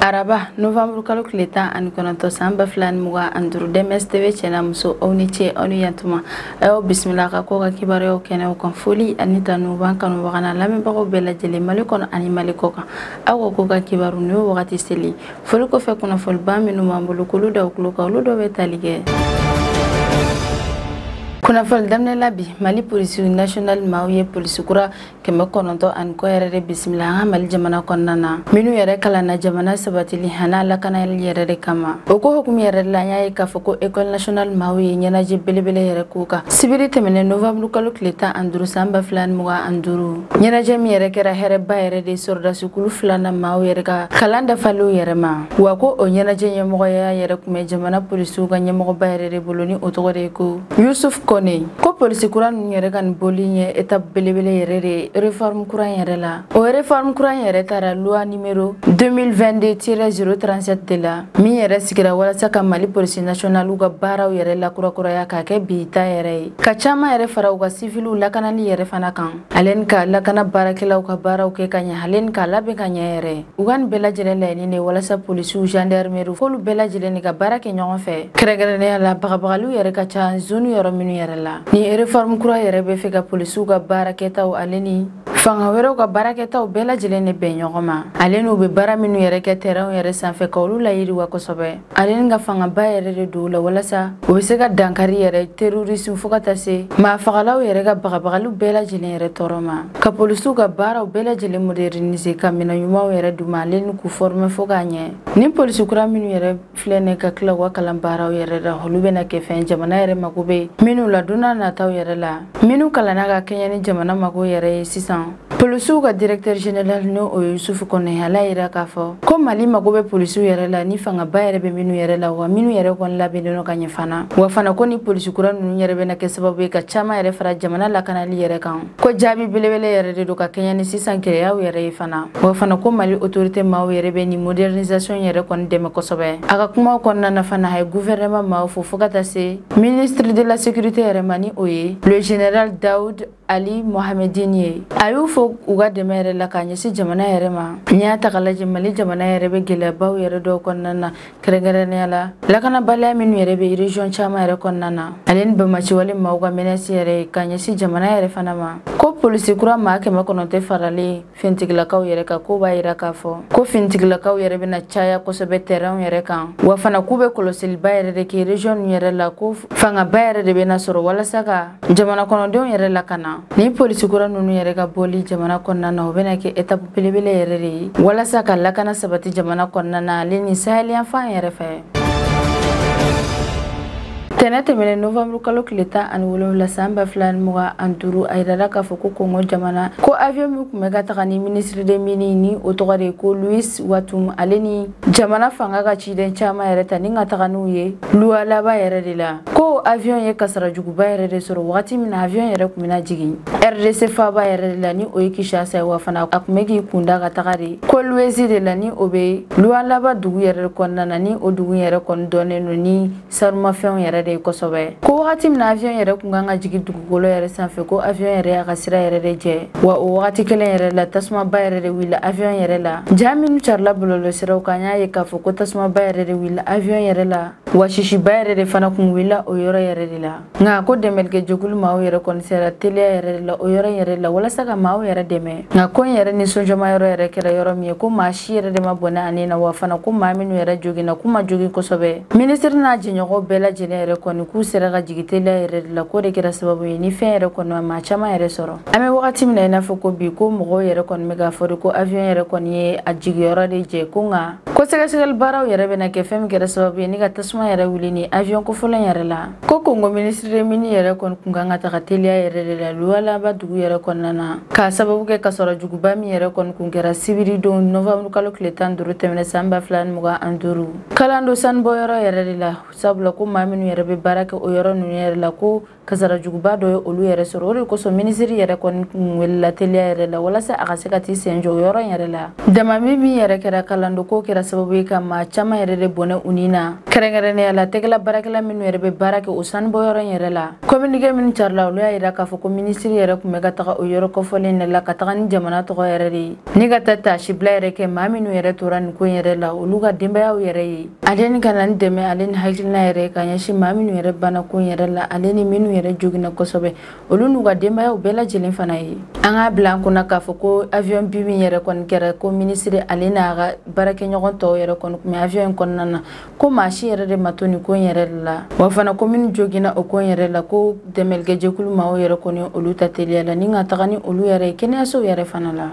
Araba novembre kalo tile 19 san 2025 DMS TV cɛna muso aw ni ce aw ni yantuma a y'aw bisimila ka ko ka kibaruyaw kɛnɛw kan foli ani tanu b'an kanubaga n'a lamɛnbagaw bɛɛ lajɛlen Mali kɔnɔ ani Mali kɔ kan aw ka ko ka kibaru nin y'o wagati seli foli kɔfɛ kunnafoniba minnu b'an bolo k'olu da u tulo kan olu dɔ bɛ tali kɛ kunnafoni daminɛ la bi Mali polisi national maaw ye polisi kura 900 ani kɔ yɛrɛ de bisimila an ka Mali jamana kɔnɔna na minnu yɛrɛ kalanna jamana sabatili an'a lakanali yɛrɛ de kama o ko hukumu yɛrɛ la an y'a ye k'a fɔ ko école nationale maaw ye ɲɛnajɛ belebele yɛrɛ k'u kan sibiri tɛmɛnen novembre kalo tile 15 san 2025 ɲɛnajɛ min yɛrɛ kɛra hɛrɛba yɛrɛ de sɔrɔdasikulu filanan maaw yɛrɛ ka kalan dafaliw yɛrɛ ma wa ko o ɲɛnajɛ ɲɛmɔgɔya yɛrɛ tun bɛ jamana polisiw ka ɲɛmɔgɔba yɛrɛ de bolo ni o tɔgɔ de ye ko Yusuf Kone ko polisi kura ninnu yɛrɛ ka nin boli ye étape belebele yɛrɛ de réforme kura yɛrɛ la o réforme kura yɛrɛ taara loi numéro 2022-037 de la min yɛrɛ sigira walasa ka Mali polisi nationaliw ka baaraw yɛrɛ lakurakuraya k'a kɛ bi ta yɛrɛ ye ka caman yɛrɛ fara u ka siviliw lakanali yɛrɛ fana kan ale ni ka lakana baarakɛlaw ka baaraw kɛ ka ɲɛ ale ni k'a labɛn ka ɲɛ yɛrɛ u ka nin bɛɛ lajɛlen laɲini de walasa polisiw gendarmerie f'olu bɛɛ lajɛlen de ka baara kɛ ɲɔgɔn fɛ kɛrɛnkɛrɛnnenya la bagabagaliw yɛrɛ ka ca zone yɔrɔ minnu yɛrɛ la ni réforme kura yɛrɛ bɛ fɛ ka polisiw ka baarakɛtaw ale ni fanga wɛrɛw ka baarakɛtaw bɛɛ lajɛlen de bɛn ɲɔgɔn ma ale n'u bɛ baara minnu yɛrɛ kɛ terrain yɛrɛ sanfɛ ka olu layiriwa kosɛbɛ ale ni ka fangaba yɛrɛ de don u la walasa u bɛ se ka dankari yɛrɛ terrorisme fo ka taa se maa fagalaw yɛrɛ ka bagabagaliw bɛɛ lajɛlen yɛrɛ tɔɔrɔ ma ka polisiw ka baaraw bɛɛ lajɛlen moderniser ka minɛn ɲumanw yɛrɛ d'u ma ale ni k'u former fo k'a ɲɛ ni polisi kura minnu yɛrɛ filɛ nin ka tila u ka kalan baaraw yɛrɛ la olu bɛna kɛ fɛn jamana yɛrɛ mako bɛ minnu la don n'a nataw yɛrɛ la minnu kalanna ka kɛɲɛ ni jamana mako yɛrɛ ye sisan polisiw ka directeur général n'o o ye Yusufu Kɔnɛ ala yira k'a fɔ ko Mali mako bɛ polisiw yɛrɛ la ni fangaba yɛrɛ bɛ minnu yɛrɛ la wa minnu yɛrɛ kɔni labɛnnen don ka ɲɛ fana wa fana ko ni polisi kura ninnu yɛrɛ bɛna kɛ sababu ye ka caman yɛrɛ fara jamana lakanali yɛrɛ kan ko jaabi belebele yɛrɛ de don ka kɛɲɛ ni sisan gɛlɛyaw yɛrɛ ye fana wa fana ko Mali autorité maaw yɛrɛ bɛ nin modernisation yɛrɛ kɔni dɛmɛ kosɛbɛ a ka kumaw kɔnɔna na fana a ye gouvernement maaw fo fo ka taa se ministre de la sécurité yɛrɛ ma ni o ye le général Daoud Ali Mohamedine ye a y'u fo u ka dɛmɛ yɛrɛ la k'a ɲɛsin jamana yɛrɛ ma n'i y'a ta k'a lajɛ Mali jamana yɛrɛ bɛ gɛlɛyabaw yɛrɛ dɔw kɔnɔna na kɛrɛnkɛrɛnnenya la lakanabaliya minnu yɛrɛ bɛ région caman yɛrɛ kɔnɔna na ale ni bamaciwale maaw ka menace yɛrɛ ye k'a ɲɛsin jamana yɛrɛ fana ma ko polisi kura maa 900 faralen finitigilakaw yɛrɛ kan ko b'a yira k'a fɔ ko finitigilakaw yɛrɛ bɛna caya kosɛbɛ terrain yɛrɛ kan wa fana k'u bɛ kɔlɔsiliba yɛrɛ de kɛ région ninnu yɛrɛ la ko fangaba yɛrɛ de bɛna sɔrɔ walasa ka jamana kɔnɔdenw yɛrɛ lakana ni polisi kura ninnu yɛrɛ ka bɔli jamana kɔnɔna na o bɛna kɛ étape belebele yɛrɛ de ye walasa ka lakana sabati jamana kɔnɔna na ale ni sahel yanfan yɛrɛ fɛ. Tɛnɛ tɛmɛnen novembre kalo tile 17 san 2025 a yirala k'a fɔ ko Congo jamana ko avion min tun bɛ ka taga ni ministre des mines ni o tɔgɔ de ye ko Louis Watum ale ni jamana fanga ka ciden caman yɛrɛ ta ni ka taga n'u ye Lualaba yɛrɛ de la ko avion ye kasara juguba yɛrɛ de sɔrɔ wagati min na avion yɛrɛ tun bɛna jigin RDC faaba yɛrɛ de la ni o ye Kinshasa ye wa fana a tun bɛ k'i kunda ka taga de Kolwezi de la ni o bɛ Lualaba dugu yɛrɛ kɔnɔna na ni o dugu yɛrɛ kɔni dɔnnen don ni sanumafɛnw yɛrɛ de ye kosɛbɛ ko wagati min na avion yɛrɛ kun kan ka jigin dugukolo yɛrɛ sanfɛ ko avion yɛrɛ y'a ka sira yɛrɛ de jɛ wa o wagati kelen yɛrɛ la tasumaba yɛrɛ de wulila avion yɛrɛ la ja minnu carila bɔlɔlɔsiraw kan y'a ye k'a fɔ ko tasumaba yɛrɛ de wulila avion yɛrɛ la wa sisiba yɛrɛ de fana kun wulila o yɔrɔ yɛrɛ de la nka ko dɛmɛlikɛ jɛkulu maaw yɛrɛ kɔni sera teliya yɛrɛ de la o yɔrɔ yɛrɛ la walasa ka maaw yɛrɛ dɛmɛ nka ko in yɛrɛ nisɔnjɔma yɔrɔ yɛrɛ kɛra yɔrɔ min ye ko maa si yɛrɛ de ma bɔnɛ a ni na wa fana ko maa minnu yɛrɛ joginna k'u ma jogin kosɛbɛ minisiri n'a jɛɲɔgɔnw bɛɛ lajɛlen yɛrɛ kɔni k'u sera ka jigin teliya yɛrɛ de la k'o de kɛra sababu ye ni fɛn yɛrɛ kɔni ma maa caman yɛrɛ sɔrɔ an bɛ wagati min na i n'a fɔ ko bi ko mɔgɔw yɛrɛ kɔni bɛ k'a fɔ de ko avion yɛrɛ kɔni ye a jigiyɔrɔ de jɛ ko nka ko sɛgɛsɛgɛli baaraw yɛrɛ bɛna kɛ fɛn min kɛra sababu ye ni ka tasuma yɛrɛ wuli ni avion kofɔlen yɛrɛ la ko Congo ministre des mines yɛrɛ kɔni kun kan ka taga teliya yɛrɛ de la Lualaba dugu yɛrɛ kɔnɔna na k'a sababu kɛ kasɔrɔ juguba min yɛrɛ kɔni kun kɛra sibiri don novembre kalo tile 15 tɛmɛnen san 2025 Kalando sanubɔyɔrɔ yɛrɛ de la sabula ko maa minnu yɛrɛ bɛ baara kɛ o yɔrɔ ninnu yɛrɛ la ko kasara juguba dɔ ye olu yɛrɛ sɔrɔ o de kosɔn minisiri yɛrɛ kɔni kun welela teliya yɛrɛ la walasa a ka se ka t'i sen jɔ yɔrɔ in yɛrɛ la. Damami min yɛrɛ kɛra kalando ko kɛra sababu ye ka maa caman yɛrɛ de bɔnɛ u ni na, kɛrɛnkɛrɛnnenya la tɛgɛla baarakɛla minnu yɛrɛ bɛ baara kɛ o sanubɔyɔrɔ in yɛrɛ la. Communiqué minnu carila, olu y'a yira k'a fɔ ko minisiri yɛrɛ tun bɛ ka taga o yɔrɔ kɔfɔlen de la ka taga ni jamana tɔgɔ yɛrɛ de ye, ni ka taa taasibila yɛrɛ kɛ maa minnu yɛrɛ tora nin ko in yɛrɛ la olu ka denbayaw yɛrɛ ye, ale ni ka na ni dɛmɛ ale ni hakilina yɛrɛ ka ɲɛsin maa minnu yɛrɛ banna ko in yɛrɛ la, ale ni minnu yɛrɛ joginna kosɛbɛ olu n'u ka denbayaw bɛɛ lajɛlen fana ye. An k'a bila an kunna k'a fɔ ko avion bi min yɛrɛ kɔni kɛra, ko minisiri ale n'a ka baarakɛɲɔgɔn tɔw yɛrɛ kɔni tun bɛ avion in kɔnɔna na, ko maa si yɛrɛ de ma to nin ko in yɛrɛ de la. Wa fana ko minnu joginna o ko in yɛrɛ la, ko dɛmɛlikɛjɛkulu maaw yɛrɛ kɔni olu ta teliya la ni ka taga ni olu yɛrɛ ye kɛnɛyasow yɛrɛ fana la.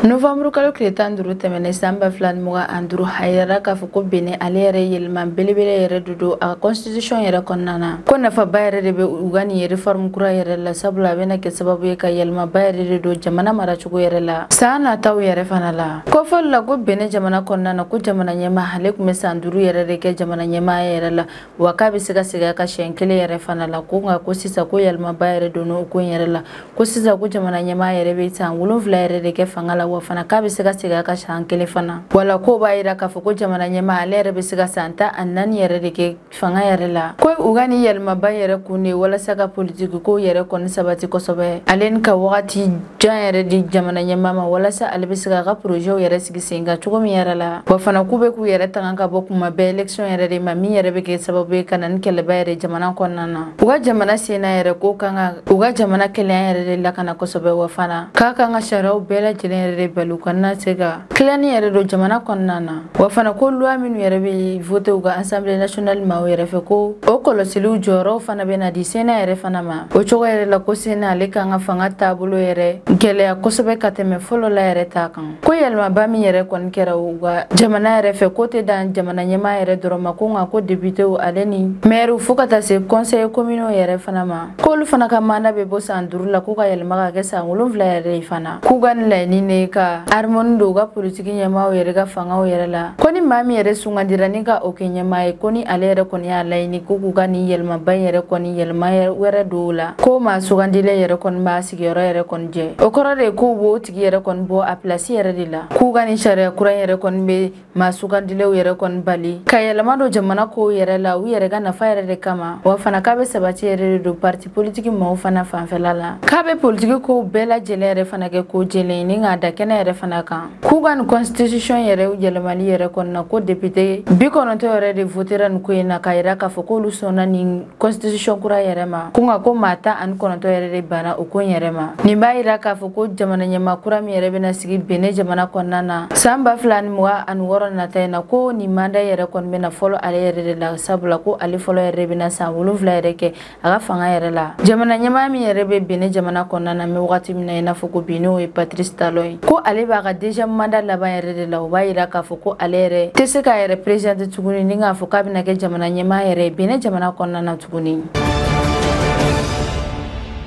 Novembre kalo tile 15 tɛmɛnen san 2025, a yirala k'a fɔ ko Benin ale yɛrɛ yɛlɛma belebele yɛrɛ de don a ka constitution yɛrɛ kɔnɔna na, ko nafaba yɛrɛ de bɛ u ka nin réforme kura yɛrɛ la, sabula a bɛna kɛ sababu ye ka yɛlɛmaba yɛrɛ de don jamana maracogo yɛrɛ la san nataw yɛrɛ fana la. Kɔfɔli la ko Benin jamana kɔnɔna na, ko jamana ɲɛmaa ale tun bɛ san 5 yɛrɛ de kɛ jamana ɲɛmaaya yɛrɛ la, wa k'a bɛ se ka segin a ka siɲɛ kelen yɛrɛ fana la, ko nka ko sisan ko yɛlɛmaba yɛrɛ donna o ko in yɛrɛ la, ko sisan ko jamana ɲɛmaa yɛrɛ bɛ san 7 yɛrɛ de kɛ fanga la, wa fana k'a bɛ se ka segin a ka san kelen fana. Wala ko b'a yira k'a fɔ ko jamana ɲɛmaa ale yɛrɛ bɛ se ka san 14 yɛrɛ de kɛ fanga yɛrɛ la. Ko u ka nin yɛlɛmaba yɛrɛ kun de walasa ka politiki ko yɛrɛ kɔni sabati kosɛbɛ, ale ni ka wagati jan yɛrɛ di jamana ɲɛmaa ma walasa ale bɛ se k'a ka projetw yɛrɛ sigi sen kan cogo min yɛrɛ la. Wa fana k'u bɛ k'u yɛrɛ tanga ka bɔ kuma bɛɛ élection yɛrɛ de ma, min yɛrɛ bɛ kɛ sababu ye ka na ni kɛlɛba yɛrɛ jamana kɔnɔna na. U ka jamana senna yɛrɛ ko kan ka u ka jamana kɛlɛya yɛrɛ de lakana kosɛbɛ, wa fana k'a kan ka sariyaw bɛɛ lajɛlen yɛrɛ de bali u kana se ka tilani yɛrɛ don jamana kɔnɔna na. Wa fana ko loi minnu yɛrɛ bɛ voté u ka assemblée nationale maaw yɛrɛ fɛ, ko o kɔlɔsiliw jɔyɔrɔw fana bɛ na di Sénat yɛrɛ fana ma. O cogo yɛrɛ la ko Sénat ale kan ka fanga taabolo yɛrɛ gɛlɛya kosɛbɛ ka tɛmɛ fɔlɔ la yɛrɛ ta kan. Ko yɛlɛmaba min yɛrɛ kɔni kɛra u ka jamana yɛrɛ fɛ, ko tɛ dan jamana ɲɛmaa yɛrɛ dɔrɔn ma, ko nka ko députéw ale ni maires fo ka taa se conseil communaux yɛrɛ fana ma, k'olu fana ka mandat bɛ bɔ san 5 la k'u ka yɛlɛma ka kɛ san 7 yɛrɛ ye fana. K'u ka nin laɲini de ka harmonie don u ka politiki ɲɛmaaw yɛrɛ ka fangaw yɛrɛ la, ko ni maa min yɛrɛ sugandira ni ka o kɛ ɲɛmaa ye, ko ni ale yɛrɛ kɔni y'a laɲini ko k'u ka nin yɛlɛmaba in yɛrɛ kɔni yɛlɛma wɛrɛ don o la, ko maa sugandilen yɛrɛ kɔni b'a sigiyɔrɔ yɛrɛ kɔni jɛ. O kɔrɔ de k'u b'o tigi yɛrɛ kɔni bɔ a place yɛrɛ de la. K'u ka nin sariya kura in yɛrɛ kɔni bɛ maa sugandilenw yɛrɛ kɔni bali ka yɛlɛma don jamana kow yɛrɛ la u yɛrɛ ka nafa yɛrɛ de kama. Wa fana k'a bɛ sabati yɛrɛ de don parti politique maaw fana fanfɛla la, k'a bɛ politiki kow bɛɛ lajɛlen yɛrɛ fana kɛ ko jɛlen ni k'a da kɛnɛ yɛrɛ fana kan. K'u ka nin constitution yɛrɛ yɛlɛmali yɛrɛ kɔnɔna, ko député 90 yɛrɛ de votera nin ko in na k'a yira k'a fɔ k'olu sɔnna nin constitution kura yɛrɛ ma, ko nka ko maa 19 yɛrɛ de banna o ko in yɛrɛ ma. Nin b'a yira k'a fɔ ko jamana ɲɛmaa kura min yɛrɛ bɛna sigi Benin jamana kɔnɔna na san 2026 nata in na, ko nin mandat yɛrɛ kɔni bɛna fɔlɔ ale yɛrɛ de la, sabula ko ale fɔlɔ yɛrɛ bɛna san 7 yɛrɛ kɛ a ka fanga yɛrɛ la. Jamana ɲɛmaa min yɛrɛ bɛ Benin jamana kɔnɔna na, bɛ wagati min na i n'a fɔ ko bi, n'o ye Patrice Talon ye, ko ale b'a ka deuxième mandat laban yɛrɛ de la. O b'a yira k'a fɔ ko ale yɛrɛ tɛ se k'a yɛrɛ présenter tuguni ni k'a fɔ k'a bɛna kɛ jamana ɲɛmaa yɛrɛ ye Benin jamana kɔnɔna na tuguni.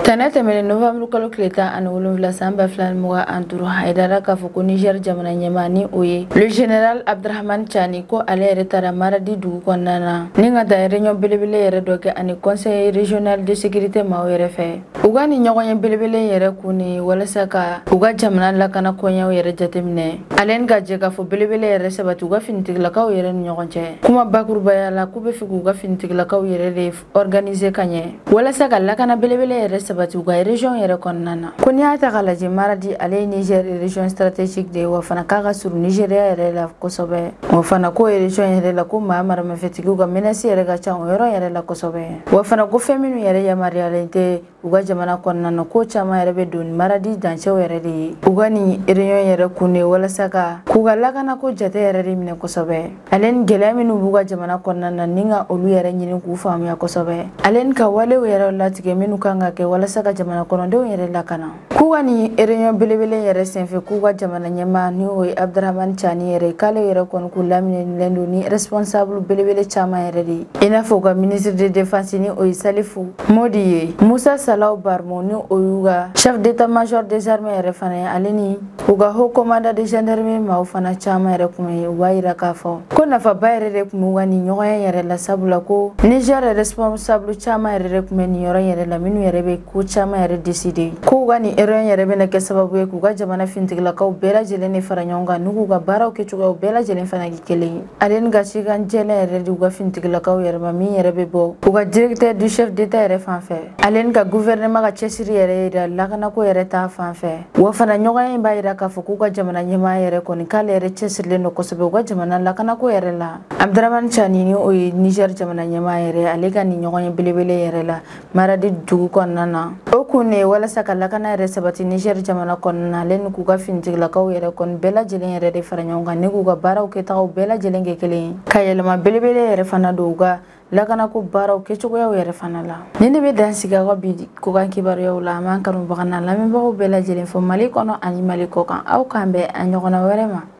Tɛnɛ tɛmɛnen novembre kalo tile 17 san 2025, a yirala k'a fɔ ko Niger jamana ɲɛmaa ni o ye le général Abdrahman Tchani, ko ale yɛrɛ taara Maradi dugu kɔnɔna na ni ka taa réunion belebele yɛrɛ dɔ kɛ ani conseil régional de sécurité maaw yɛrɛ fɛ. U ka nin ɲɔgɔnye belebele yɛrɛ kun de walasa ka u ka jamana lakana koɲɛw yɛrɛ jateminɛ, ale ni ka jɛ k'a fɔ belebele yɛrɛ sabati u ka finitigilakaw yɛrɛ ni ɲɔgɔn cɛ. Kuma bakurubaya la, k'u bɛ fɛ k'u ka finitigilakaw yɛrɛ de organiser ka ɲɛ walasa ka lakana belebele yɛrɛ sabati u ka région yɛrɛ kɔnɔna na. Ko n'i y'a ta k'a lajɛ, Maradi ale ye Niger région stratégique de ye, wa fana k'a ka surun Nigeria yɛrɛ la kosɛbɛ. Wa fana ko région yɛrɛ la, ko maa maramafɛntigiw ka menace yɛrɛ ka ca o yɔrɔ yɛrɛ la kosɛbɛ. Wa fana ko fɛn minnu yɛrɛ yamaruyalen tɛ u ka jamana kɔnɔna na, ko caman yɛrɛ bɛ don Maradi dancɛw yɛrɛ de ye. U ka nin réunion yɛrɛ kun de walasa ka k'u ka lakana ko jate yɛrɛ de minɛ kosɛbɛ, ale ni gɛlɛya minnu b'u ka jamana kɔnɔna na ni ka olu yɛrɛ ɲini k'u faamuya kosɛbɛ, ale ni ka walew yɛrɛ latigɛ minnu kan ka kɛ walasa ka jamana kɔnɔdenw yɛrɛ lakana. K'u ka nin réunion belebele yɛrɛ senfɛ, k'u ka jamana ɲɛmaa ni o ye Abdrahman Tchani yɛrɛ, k'ale yɛrɛ kɔni k'u laminɛlen don ni responsable belebele caman yɛrɛ de ye, i n'a fɔ u ka ministre de défense ni o ye Salifu Modi ye, Musa Salaou Barmou, ni o y'u ka chef d'état-major des armées yɛrɛ fana ye, ale ni u ka haut commandant de gendarmerie maaw fana caman yɛrɛ kun ye. U b'a yira k'a fɔ ko nafaba yɛrɛ de tun b'u ka nin ɲɔgɔnya yɛrɛ la, sabula ko Niger responsable caman yɛrɛ de tun bɛ nin yɔrɔ yɛrɛ la, minnu yɛrɛ bɛ ko caman yɛrɛ décider, k'u ka nin erreur yɛrɛ bɛna kɛ sababu ye k'u ka jamana finitigilakaw bɛɛ lajɛlen de fara ɲɔgɔn kan, n'u k'u ka baaraw kɛcogoyaw bɛɛ lajɛlen fana kɛ kelen ye. Ale ni ka cikan jɛlen yɛrɛ di u ka finitigilakaw yɛrɛ ma, min yɛrɛ bɛ bɔ u ka directeur du chef d'état yɛrɛ fan fɛ, ale ni ka gouvernement ka cɛsiri yɛrɛ yira lakanako yɛrɛ ta fan fɛ. Wa fana ɲɔgɔnya in b'a yira k'a fɔ k'u ka jamana ɲɛmaa yɛrɛ kɔni k'ale yɛrɛ cɛsirilen don kosɛbɛ u ka jamana lakanako yɛrɛ la. Abdramane Tiani, ni o ye Niger jamana ɲɛmaa yɛrɛ, ale ka nin ɲɔgɔn ye belebele yɛrɛ la Maradi dugu kɔnɔna na, o kun de ye walasa ka lakana yɛrɛ sabati Niger jamana kɔnɔna na, ale ni k'u ka finitigilakaw yɛrɛ kɔni bɛɛ lajɛlen yɛrɛ de fara ɲɔgɔn kan, ni k'u ka baaraw kɛtagaw bɛɛ lajɛlen kɛ kelen ye, ka yɛlɛma belebele yɛrɛ fana don u ka lakanako baaraw kɛcogoyaw yɛrɛ fana la. Ni ne bɛ dan sigi aw ka bi kokan kibaruyaw la, an b'an kanubaga n'a lamɛnbagaw bɛɛ lajɛlen fɔ Mali kɔnɔ ani Mali kɔ kan. Aw k'an bɛn a ɲɔgɔnna wɛrɛ ma.